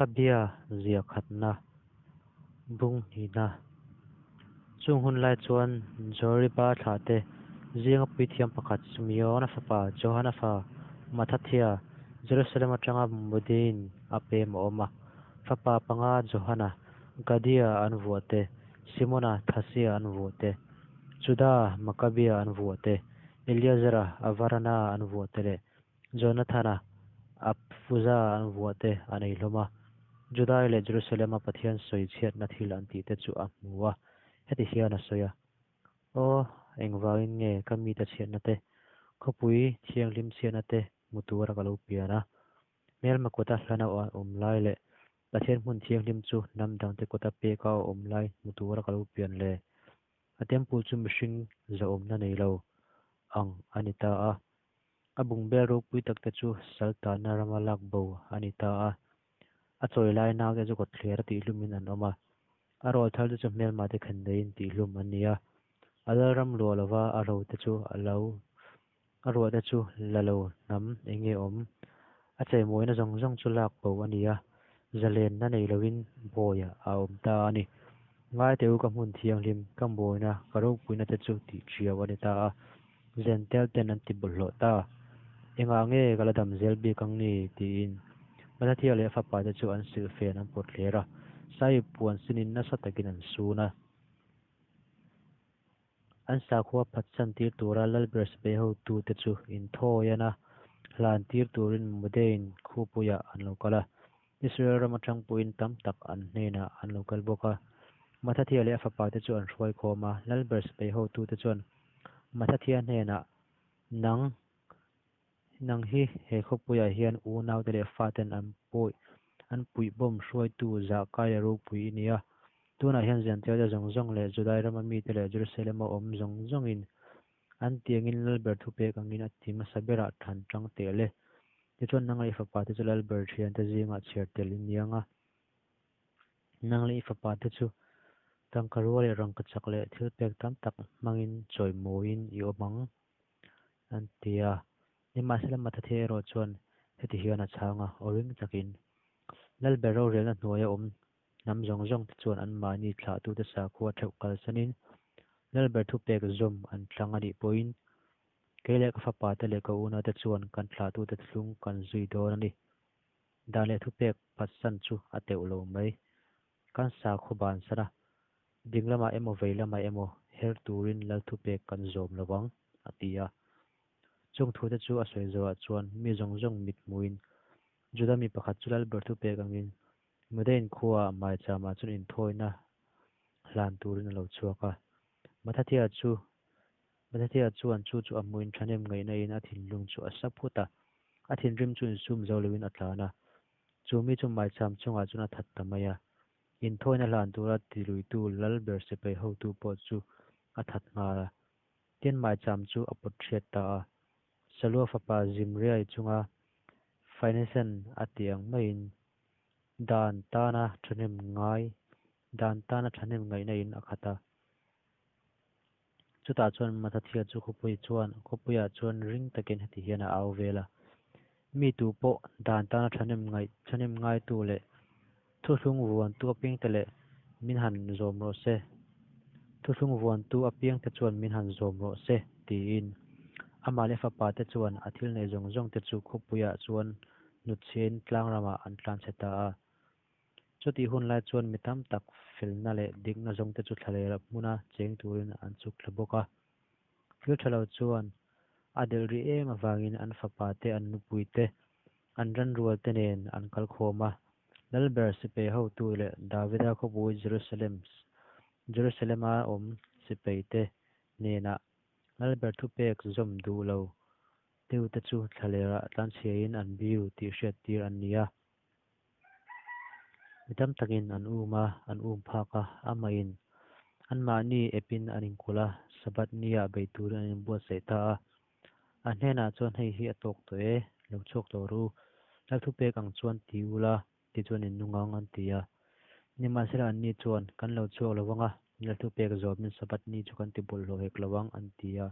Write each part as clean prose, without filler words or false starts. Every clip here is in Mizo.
Makabia zia khatna, bung hnihna. Chung hun lai chuan Joriba thlahte zinga puithiam pakhat Simeona fapa Johana fa Mathathia, Jerusalem atanga Modein a pem a awm a. Fapa panga Johana, Gadia an vuah te, Simona, Thasia an vuah te, Juda, Makabia an vuah te, Eliazera, Avarana an vuah te leh Jonathana, Apfuza an vuah te a nei hlawm a. Judai leh Jerusalema Pathian sawi chhiatna thil an tih te chu a hmu a, heti hian a sawi a, Aw, engvangin nge ka mite chhiatna te, khawpui thianghlim chhiatna te hmu tura ka lo pian a? Hmelma kuta hlana a awm lai leh Pathian hmun thianghlim chu hnam dangte kuta peka a awm lai hmu tura ka lo pian le? A temple chu mihring zahawmna nei lo ang a ni ta a. A bungbel ropui takte chu saltanna rama lak bo a ni ta a. A chawi lai naute chu kawtthler a tihhlumin an awm a. A rawlthar te chu hmelma te khendaiin tihhlum an ni a. A lalram luah lova a ro te chu a lo a ruah te chu la lo hnam eng nge awm. A cheimawina zawng zawng chu lak bo a ni a, zalenna nei loin bawiah a awm ta a ni. Ngaite u ka hmun thianghlim, ka mawina, ka ropuina te chu tih thiau a ni ta a. Zentel ten an ti bawlhhlawh ta. Engah nge ka la dam zel bik ang ni? tiin Mathathia leh a fapa te chu an silhfen an pawt thler a, Saiip puan sinin nasa takin an sun a. An sakhua phatsan tir tura Lalber sipai hotute chu inthawian a, hlan tir turin Modein khupuiah an lo kal a. Israel ram atang pawhin tam tak an hnenah an lo kal bawk a. Mathathia leh a fapate chu an hruai khawm a, Lalber sipai hotute chuan Mathathia hnenah, Nang, nang hi he khawpuiah hian unaute leh faten an pawi, an puihbawm hruaitu zahkai leh ropui i ni a. Tunah hian Zentilte zawng zawng leh Judai rama mite leh Jerusalem-a awm zawng zawngin an tiangin Lalber thupek angin a ti hmasa berah thlan tang teh le. Tichuan nang leh i fapate chu Lalber thiante zingah chhiar tel i ni ang a. Nang leh i fapate chu tangka rual leh rangkachak leh thilpek tam tak hmangin chawimawiin i awm ang, an ti a. Nimahsela Mathathia erawh chuan heti hian a chhang a, aw ring takin, Lalber rorelna hnuaia awm hnam zawng zawng te chuan anmahni thlahtute sakhua theuh kalsanin Lalber thupek zawm an thlang a nih pawhin kei leh ka fapate leh ka unaute chuan kan thlahtute thlung kan zui dawn a ni. Dan leh thupek phatsan chu a teuh lo mai. Kan sakhaw bansan a, ding lamah emaw vei lamah emaw her turin lal thupek kan zawm lo ang, a ti a. Chung thute chu a sawi zawhah chuan mi zawng zawng mit hmuhin Juda mi pakhat chu lalber thupek angin Modein khuaah maichama chuan inthawina hlan turin a lo chhuak a. Mathathia chu Mathathia chuan chu chu a hmuhin thahnem ngaihna in a thinlung chu a sa phut a, a thinrim chu insum zo loin a tlan a. Chu mi chu maicham chungah chuan a that ta mai a. Inthawina hlan tura tiluitu Lalber sipai hotu pawh chu a that nghal a. Tin maicham chu a pawt hriat ta a. Salua fapa Zimriai chunga Finesen a tih ang maiin dan tana thahnem ngai dan tana thahnem ngaihna in a khat a. Chutah chuan Mathathia chu khawpui chuan khawpuiah chuan ring takin heti hian a au vel a, Mi tu pawh dan tana thahnem ngaih thahnem ngaitu leh thuthlung vuantu apiangte leh min han zawm rawh se, thuthlung vuantu apiangte chuan min han zawm rawh se, tiin. Amah leh fapate chuan a thil nei zawng zawngte chu khawpuiah chuan hnutchhiain tlang ramah an tlanchhe ta a. Chutih hun lai chuan mi tam tak felna leh dikna zawngte chu thlalera hmuna cheng turin an chuk thla bawk a. Thil tha lo chuan a delh rih em avangin an fapa te, an nupui te, an ranrual te nen an kal khawm a. Lalber sipai hotu leh Davida khawpui Jerusalem Jerusalem-a awm sipai te hnenah Lalber thupek zawm duh lo deuhte chu thlalerah tlanchhiain an biru tih hriattir an ni a. Mi tam takin an um a, an um phak a, amahin anmahni epin an inkulh a, Sabbath nia bei turin an inbuatsaih ta a. A hnenah chuan hei hi a tawk tawh e, lo chhuak tawh ru, lal thupek ang chuan ti ula, tichuan in nung ang, an ti a. Nimahsela anni chuan, Kan lo chhuak lo vang a, lal thupek zawmin Sabbath ni chu kan ti bawlhhlawh hek lo ang, an ti a.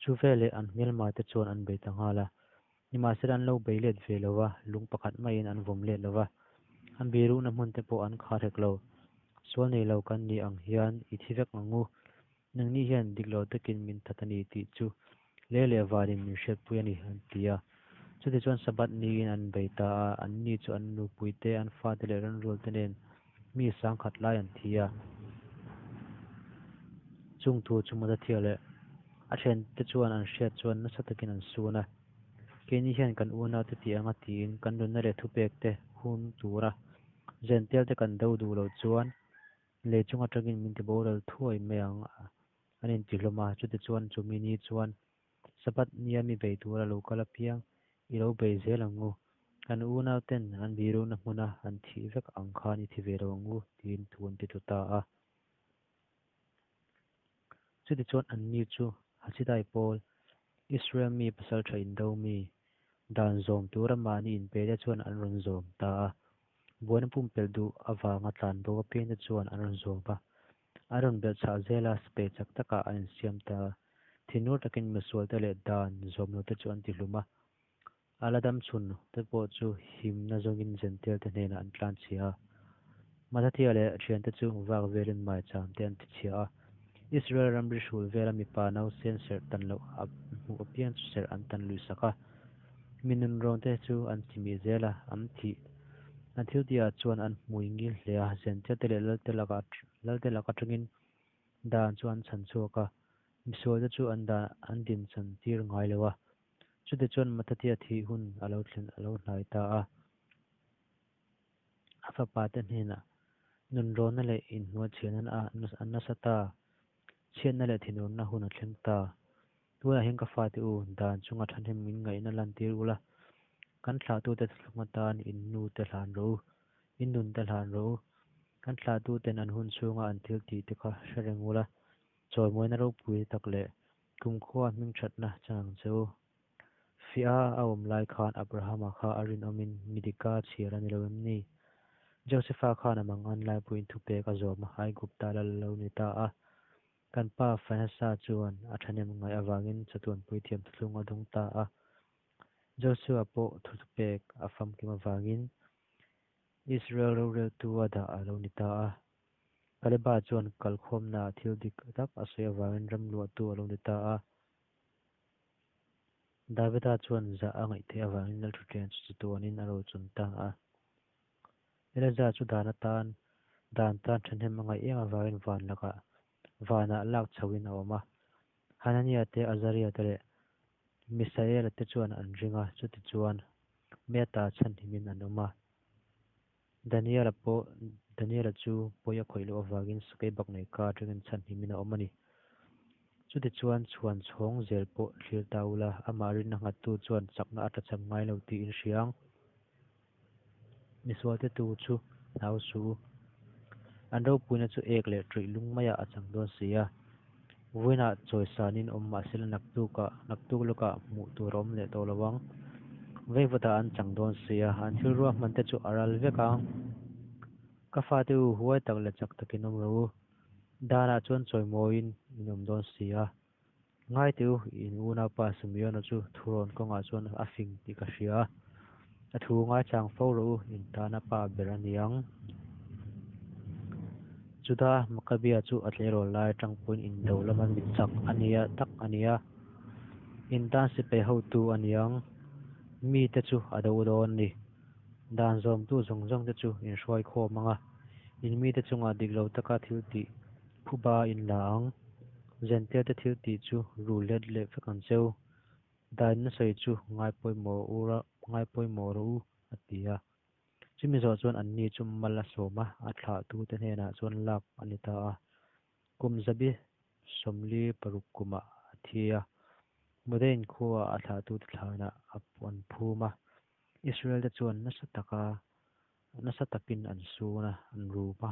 Chu veleh an hmelma te chuan an bei ta nghal a. Nimahsela an lo bei let ve lo va, lung pakhat mahin an vawm let lo va, an birukna hmunte pawh an khar hek lo. Sual nei lo kan nih ang hian i thi vek ang u. Nangni hian dik lo takin min that a ni tih chu lei leh vanin min hriatpui a ni, an ti a. Chutichuan Sabbath niin an bei ta a, anni chu an nupuite, an fate leh ranrualte nen mi 10,000 lai an thi a. Chung thu chu Matathia leh a thiante chuan an hriat chuan nasa takin an sun a. Keini hian kan unaute tih anga tiin kan nunna leh thupekte hum tura Jentail-te kan do duh loh chuan lei chung atangin min tiboral thuai mai ang an inti hlawm a. Chutichuan chumi ni chuan Sabbath nia mi bei tura lo kal apiang i lo bei zel ang u. Kan unauten an birukna hmuna an thih vek ang khan i thi ve lo ang u tiin thu an ti tlu ta a. Chutichuan anni chu Hasidai pawl, Israel mi pasaltha indo mi, dan zawm tura mahni inpete chuan an rawn zawm ta a. Buaina pumpelh duh avanga tlanbo apiangte chuan an rawn zawm a. An rawn belhchhah zel a, sipai chak takah an insiam ta a. Thinur takin misualte leh dan zawmlote chu an tihlum a. A la dam chhun te pawh chu himna zawngin Jentail te hnenah an tlanchhia a. Mathathia leh thiante chu vak velin maicham te an tichhia a. Israel ramri hrul vela mipa nausen serh tan loh a hmuh apiang chu serh an tan lui sak a. Mi nunrawn te chu an chimih zel a, an thih an thil tihah chuan an hmui ngil hle a. Jentail te leh lalte lakah lalte lak atangin dan chu an chhan chhuak a, misualte chu an dan an dinchan tir ngai lo a. Chutichuan Mathatia thih hun a lo thlen a lo hnai ta a. A fapate hnenah nunrawnna leh inhnuaichhiahna a nasa ta, chhiatna leh thinurna hun a thleng ta. Tunah hian ka fate u, dan chunga thahnem min ngaihna lantir ula, kan thlahtute thuthlung atan in nute hlan rawh u, in nunte hlan rawh u. Kan thlahtuten an hun chhunga an thil tihte kha hre reng ula, chawimawina ropui tak leh kumkhua hmingthatna chang ang che u. Fiah a awm lai khan Abrahama kha a rinawmin mi dika chhiar a ni lo em ni? Josefa khan a mangan laipuiin thupek a zawm a, Aigupta lal a lo ni ta a. Kan pa Finehasa chuan a thahnem ngaih avangin chatuan puithiam thuthlung a dawng ta a. Joshua pawh thupek a famkim avangin Israel roreltu a dah a lo ni ta a. Kaleba chuan kalkhawmnaah thil dik tak a sawi avangin ram luahtu a lo ni ta a. Davida chuan zah a ngaih theih avangin Lalthuthleng chu chatuanin a rochun ta a. Eleazer chu dan atan dan tan thahnem a ngaih em avangin van lakah vanah lak chhoin a awm a. Hanania te, Azaria te leh Misaela te chuan an ring a, chutichuan Meta chhanhimin an awm a. Daniela pawh Daniela chu pawi a khawih loh avangin sakei baknei ka atangin chhanhimin a awm a ni. Chutichuan chhuan chhawng zel pawh thlir ta ula, amah rinna nghattu chuan chakna a tlachham ngai lo tih in hria ang. Misualte tu chu hlau suh u. An ropuina chu ek leh ṭuih lung maiah a chang dawn si a. Vawiinah chawisanin awm mahsela naktukah naktuk lawkah hmuh tur a awm leh tawh lo ang. Veivawtah an chang dawn si a, an thil ruahman te chu a ral vek ang. Ka fate u, huai tak leh chak takin awm rawh u. Danah chuan chawimawiin in awm dawn si a. Ngai teh u, in unaupa Simeona chu thurawn kawngah chuan a fing tih ka hria a. A thu ngaichang fo rawh u, in tana pa ber a ni ang. Juda Maccabea chu a tleirawl lai atang pawhin indo lama mit chak a nia tak a ni a, in tan sipai hotu a ni ang. Mite chu a do dawn a ni. Dan zawmtu zawng zawng te chu in hruai khawm ang a, in mite chungah dik lo taka thil tih phuba in la ang. Zentail te thil tih chu rul let leh vek ang cheu. Dainna sawi chu ngai pawimawh rawh u, a ti a. Chumi zawh chuan anni chu mal a sawm a, a thlahtute hnenah chuan lak a ni ta a. Kum 46 kumah a thi a, Modein khuaah a thlahtute thlanah a an phum a. Israel-te chuan nasa taka nasa takin an sun a, an rum a.